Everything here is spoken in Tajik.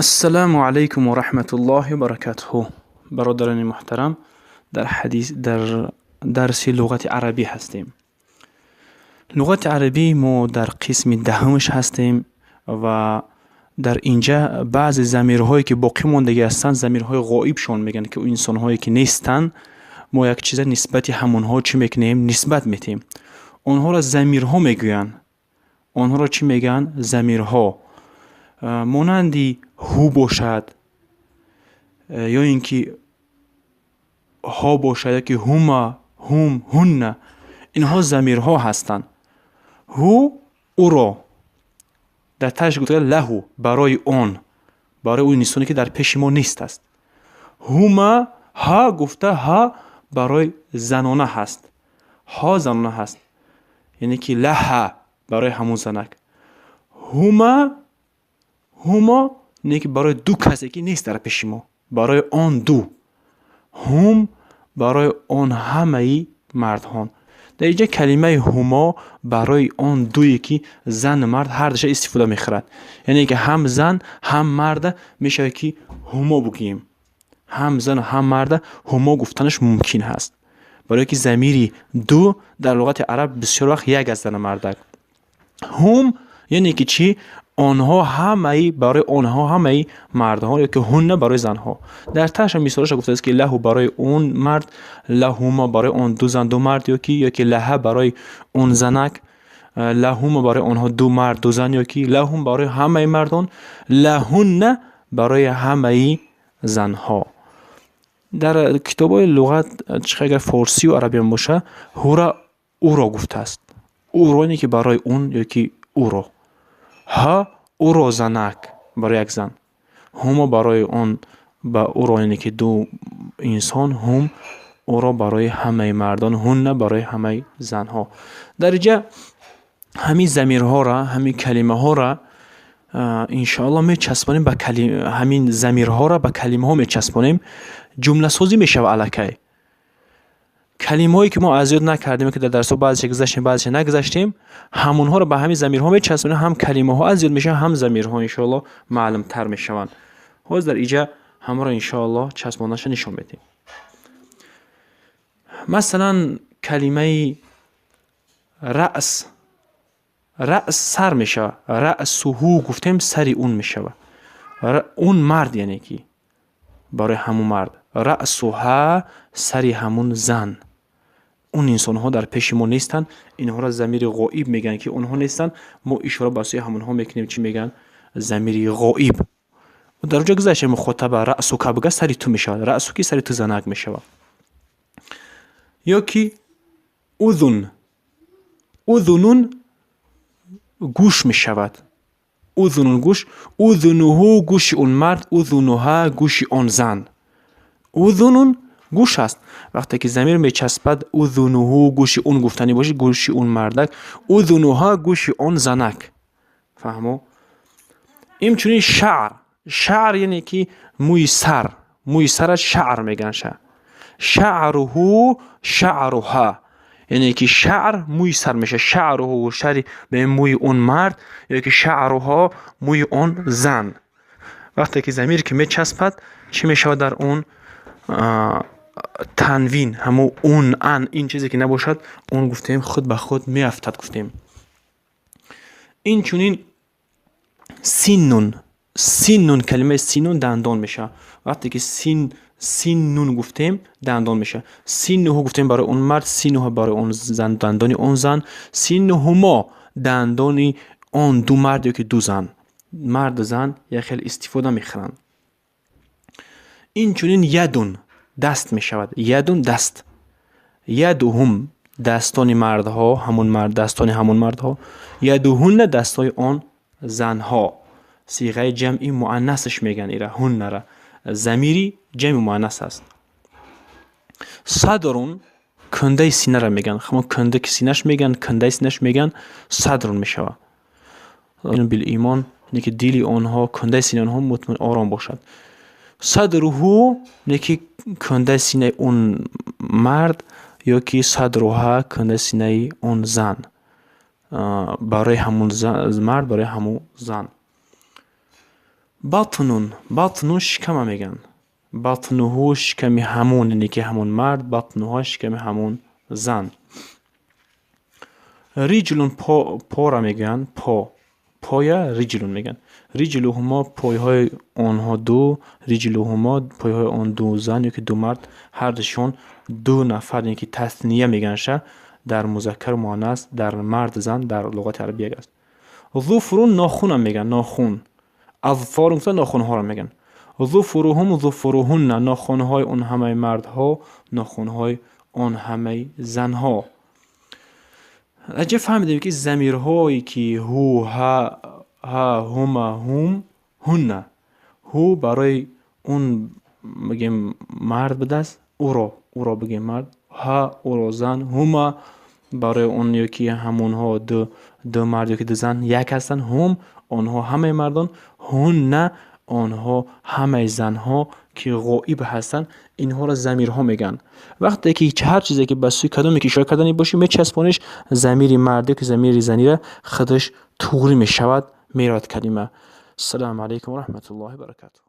Ассалому алайкум ва раҳматуллоҳи ва баракатуҳу. Бародарони муҳтарам, дар ҳадис, дар дарси луғати арабӣ ҳастем. Луғати арабӣ мо дар қисми 10-умаш ҳастем ва дар инҷа баъзе замирҳое ки боқӣ мондагӣ ҳастанд, замирҳои ғоибшон мегӯянд, ки инсонҳое ки нестанд, мо як чиза нисбати ҳамонҳо чӣ мекунем? Нисбат метиҳем. Онҳоро замирҳо мегӯянд. Онҳоро чӣ мегӯянд? Замирҳо. Монанди ҳу бошад, ё ин ки ҳо бошад, ё ки ҳума, ҳум, ҳунна. Инҳо замирҳо ҳастанд. Ҳу ӯро, дар таҳаш гуфта лаҳу барои он, барои ӯ инсоне ки дар пеши мо нест аст. Ҳума, ҳа гуфта, ҳа барои занона ҳаст. Ҳо занона ҳаст. Яъне ки лаҳа барои ҳамун занак. Ҳума, ҳумо не ки барои ду касе ки нест дар пеши мо, барои он ду. Ҳум барои он ҳамаи мардҳон. Дар инҷа калимаи ҳумо барои он дуе ки зану мард ҳардуша истифода мехӯрад. Яъне ки ҳам зан, ҳам марда мешавад ки ҳумо бигӯем. Ҳам зану ҳам марда ҳумо гуфтанаш мумкин ҳаст. Барое ки замири ду дар луғати араб бисёр вақт як аст зану мардак. Ҳум яъне ки чӣ? Онҳо ҳамаи, барои онҳо ҳамаи мардҳо ё ки ҳунна барои занҳо. Дар таҳаша мисолаша гуфтааст ки лаҳу барои он мард, лаҳума барои он ду зан ду мард ё ки лаҳа барои он занак, лаҳума барои онҳо ду мард ду зан ё ки лаҳум барои ҳамаи мардон, лаҳунна барои ҳамаи занҳо. Дар китобҳои луғат чӣ агар форсию арабиам боша, ҳура ӯро гуфтааст. Ӯро яъне ки барои он ё ки ӯро. Ҳа ӯро занак барои як зан. Ҳумо барои он ба ӯро, яъне ки ду инсон, ҳум ӯро барои ҳамаи мардон, ҳунна барои ҳамаи занҳо. Дар инҷа ҳамин замирҳоро, ҳамин калимаҳоро, иншоалло, мечаспонем ба ҳамин замирҳоро ба калимаҳо мечаспонем, ҷумласозӣ мешавад аллакай. Калимаҳое ки мо аз ёд накардем, ки дар дарсҳо баъзеша гузаштем, баъзеша нагузаштем, ҳамонҳоро ба ҳамин замирҳо мечаспонем, ҳам калимаҳо аз ёд мешаванд, ҳам замирҳо иншоалло маълумтар мешаванд. Ҳозир дар инҷа ҳамаро иншоалло часпондаша нишон медиҳем. Масалан, калимаи раъс, раъс сар мешавад. Раъсуҳу гуфтем, сари он мешавад. Он мард, яъне ки барои ҳамун мард. Раъсуҳа сари ҳамун зан. Он инсонҳо дар пеши мо нестанд, инҳоро замири ғоиб мегӯянд, ки онҳо нестанд, мо ишора ба сӯи ҳамонҳо мекунем, чӣ мегӯянд? Замири ғоиб. Дар онҷо гузаштем, мухотаба раъсука бига, сари ту мешавад. Раъсуки сари ту занак мешавад. Ё ки узун. Узунун гӯш мешавад. Узунун гӯш, узунуҳу гӯши он мард, узунуҳа гӯши он зан. Узунун гӯш аст. Вақте ки замир мечаспад, узунуҳу гӯши он гуфтанӣ бошӣ, гӯши он мардак, узунуҳа гӯши он занак. Фаҳмо? Инчунин шаър. Шаър яъне ки мӯи сар. Мӯи сараш шаър мегӯянд ша. Шаъруҳу шаъруҳа. Яъне ки шаър мӯи сар мешавад. Шаъруҳу шари мӯи он мард ё ки шаъруҳо мӯи он зан. Вақте ки замир ки мечаспад, чӣ мешавад дар он? Танвин, ҳамун ун, ан, ин чизе ки набошад, он гуфтем худ ба худ меафтад гуфтем. Инчунин синнун, синнун, калимаи синнун дандон мешавад. Вақте ки син, синнун гуфтем, дандон мешавад. Синнуҳу гуфтем барои он мард, синнуҳа барои он зан, дандони он зан, синнуҳумо дандони он ду мард ё ки ду зан. Марду зан як хел истифода мехӯранд. Инчунин ядун даст мешавад. Ядун даст. Ядуҳум дастони мардҳо, ҳамун мард, дастони ҳамун мардҳо. Ядуҳунна дастҳои он занҳо. Сиғаи ҷамъи муаннасаш мегӯянд ира, ҳуннара. Замири ҷамъи муаннас аст. Садрун кундаи синара мегӯянд. Ҳамон кунда ки синаш мегӯянд, кундаи синаш мегӯянд, садрун мешавад. Билимон, яъне ки дили онҳо, кундаи синаи онҳо мутмаин ором бошад. Садруҳу яъне ки кундаи синаи он мард ё ки садруҳа кундаи синаи он зан. Барои ҳамун мард, барои ҳамун зан. بطنٌ. بطنٌ шикама мегӯянд. بطنه шиками ҳамон, яъне ки ҳамон мард, بطنها шиками ҳамон зан. رجلٌ пора мегӯянд, по. Поя رجلٌ мегӯянд. رجلهما пойҳои онҳо ду, رجلهما пойҳои он ду зан ё ки ду мард, ҳардушон ду нафар, яъне ки تثنية мегӯяндша, дар музаккару муаннас, дар мард, зан дар луғати арабӣ як аст. ظفرٌ нохунам мегӯянд, нохун. أظفار гуфта нохунҳоро мегӯянд. ظفورهم ظفورهن нохунҳои он ҳамаи мардҳо, нохунҳои он ҳамаи занҳо. Аҷа фаҳмидем, ки замирҳое ки هو, ها, هما, هم, هن. هو барои он бигем мард будааст, ӯро бигем мард, ها ӯро зан, هما барои он ё ки ҳамонҳо ду мард ё ки ду зан як ҳастанд, هم онҳо ҳамаи мардон, هن онҳо ҳамаи занҳо, ки ғоиб ҳастанд, инҳоро замирҳо мегӯянд. Вақте ки ҳар чизе ки ба сӯи кадоме ки ишора карданӣ бошӣ, мечаспониш, замири мардӣ ки замири занира худаш туғрӣ мешавад, меравад калима. Ассалому алайкум ва раҳматуллоҳи ва баракатуҳ.